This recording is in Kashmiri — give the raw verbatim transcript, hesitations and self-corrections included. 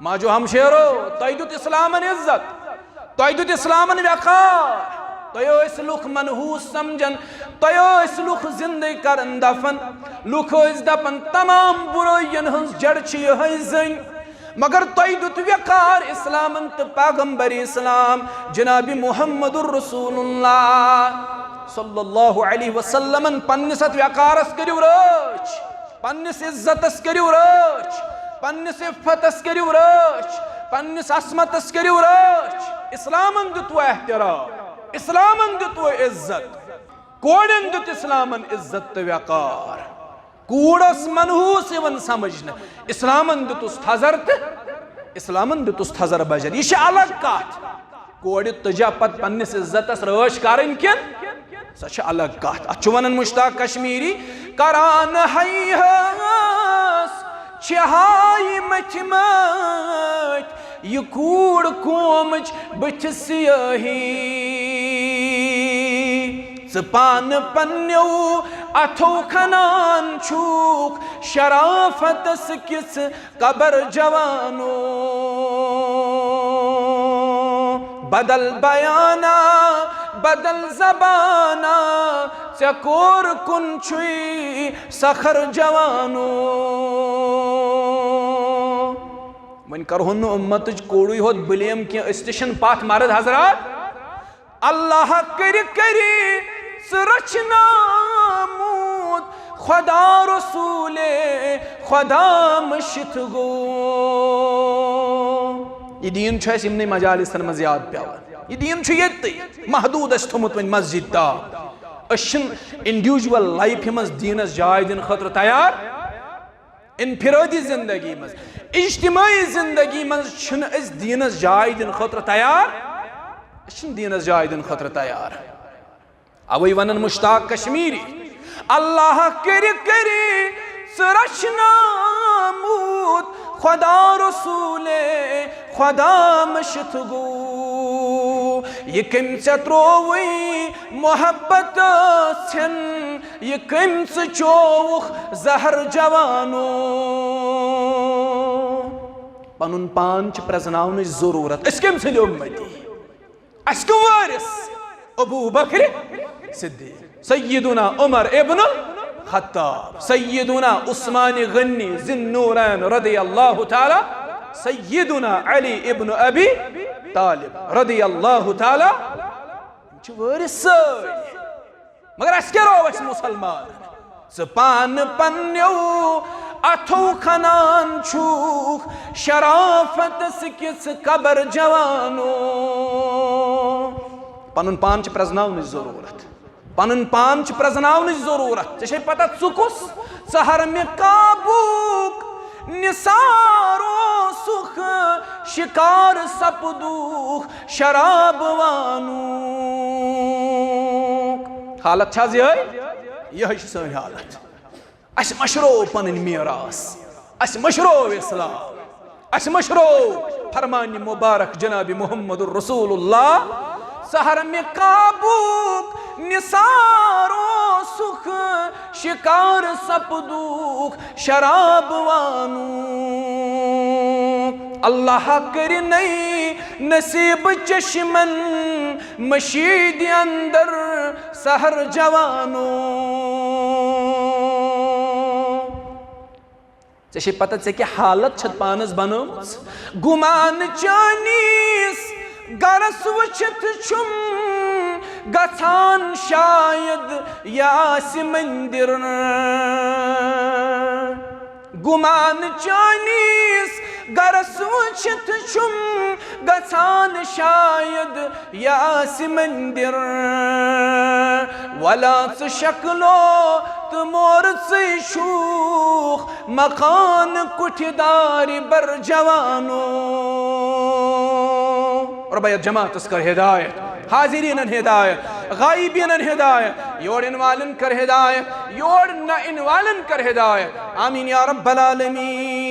ماجو ہمشیرو، تۄہہِ دیُت اسلامن عزت، تۄہہِ دیُت اسلامن وقار، تۄہہِ ٲسۍ لُکھ منحوس سمجھان، تۄہہِ ٲسۍ لُکھ زندے کران دفن، لُکھ ٲسۍ دپان تمام برٲیین ہٕنٛز جڑ چھِ یِہے زٔنۍ۔ مگر تۄہہِ دیُت وقار اسلامن تہٕ پیغمبر اسلام جناب محمد رسول اللہ صلی اللہ علیہ وسلمن۔ پننِس اتھ وقارس کٔرِو رٲچھ، پننِس عزتس کٔرِو رٲچھ، پننِس عفتس کٔرِو رٲچھ، پننِس عصمتس کٔرِو رٲچھ۔ اسلامن دیُتوٕ احترام، اسلامن دیُتوٕ عزت، کورٮ۪ن دیُت اسلامن عزت تہٕ وقار۔ کوٗر ٲس منحوس یِوان سمجھنہٕ، اسلامن دیُتُس تھزر تہٕ اسلامن دیُتُس تھزر بجر۔ یہِ چھِ الگ کتھ۔ کورِ تُجا پتہٕ پننِس عزتس رٲچھ کرٕنۍ کِنہٕ، سۄ چھِ الگ کتھ۔ اتھ چھُ ونان مشتاق کشمیری، کران ہے ہس چھِ ہاے مٔتھۍ مٔتھۍ، یہِ کوٗر قومٕچ بٕتھِ سیٲہی۔ ژٕ پانہٕ پننیو اتھو کھنان چھُکھ شرافتس کِژھ قبر جوانو۔ بدل بیانا، بدل زبانا، ژےٚ کور کُن چھُے سخر جوانو۔ وۄنۍ کرہون نہٕ اُمتٕچ کوٗرٕے ہوت بلیم کینٛہہ، أسۍ تہِ چھِنہٕ پتھ مرد حضرات۔ اللہ کٔرِ کٔرِ ژٕ رچھنامُت خدا رسولے خدا مٔشِتھ گوٚو۔ یہِ دیٖن چھُ اَسہِ یِمنٕے مجالسن منٛز یاد پٮ۪وان۔ یہِ دیٖن چھُ ییٚتہِ محدوٗد اَسہِ تھوٚمُت وۄنۍ مسجد تام۔ أسۍ چھِنہٕ انڈیوجول لایفہِ منٛز دیٖنس جاے دِنہٕ خٲطرٕ تیار۔ انفرٲدی زندگی منٛز، اجتمٲعی زندگی منٛز چھِنہٕ أسۍ دیٖنس جاے دِنہٕ خٲطرٕ تیار۔ أسۍ چھِنہٕ دیٖنس جاے دِنہٕ خٲطرٕ تیار۔ اوے ونان مشتاق کشمیری، اللہ کٔرِ کٔرِ ژٕ رچھنامُت خدا رسولے خدا مٔشِتھ گوٚو۔ یہِ کٔمۍ ژےٚ ترووُے محبت ژھٮ۪ن، یہِ کٔمۍ ژٕ چووُکھ زہر جوانو۔ پنُن پان چھِ پرٛزناونٕچ ضروٗرت۔ أسۍ کٔمۍ سٕنٛدۍ اُمتی؟ اَسہِ کیُم وٲرِث؟ ابو بکر صدیق، سیدنا عمر ابن الخطاب، سیدنا عثمان غنی ذی النورین رضی اللہ تعالی، سیدنا علی ابن ابی طالب رضی اللہ تعالی۔ یِم چھِ وٲرِث سٲری۔ مگر اَسہِ کیٛاہ روو اَسہِ مُسلمان؟ ژٕ پانہٕ پننیو اتھو کھنان چھُکھ شرافتس کِژھ قبر جوانو۔ پنُن پان چھِ پرٛزناونٕچ ضروٗرت، پنُن پان چھِ پرٛزناونٕچ ضروٗرت۔ ژےٚ چھے پتہ ژٕ کُس؟ ژٕ حرمہِ کعبُک نثار اوسُکھ، شکار سپدُکھ شراب وانُک۔ حالت چھا حظ یِہے؟ یِہے چھِ سٲنۍ حالت۔ اَسہِ مٔشرو پنٕنۍ میراث، اَسہِ مٔشرو اسلام، اَسہِ مٔشرو فرمان مبارک جناب محمد رسول اللہ۔ ژٕ حرمہِ کعبُک نثار اوسُکھ، شکار سپدُکھ شراب وانُک۔ اللہ کٔرِنَے نصیب چشمن مشیٖدِ اندر سحر جوانو۔ ژےٚ چھے پتہ ژےٚ کیٛاہ حالت چھتھ پانس بنٲومٕژ؟ گُمان چٲنِس گرس وٕچھِتھ چھُم گژھان شاید یہِ آسہِ مندر۔ گُمان چٲنِس گرس وٕچھِتھ چھُم گژھان شاید یہِ آسہِ مندر۔ ولا ژٕ شکلو تہٕ مورژٕے چھُکھ مکان کُٹھِ دارِ بر جوانو۔ رۄبا یتھ جماعتس کر ہدایت، حاضریٖنن ہدایت، غائبیٖنن ہدایت، یور یِن والٮ۪ن کر ہدایت، یور نہ یِن والٮ۪ن کر ہدایت۔ آمین یا رب العالمین۔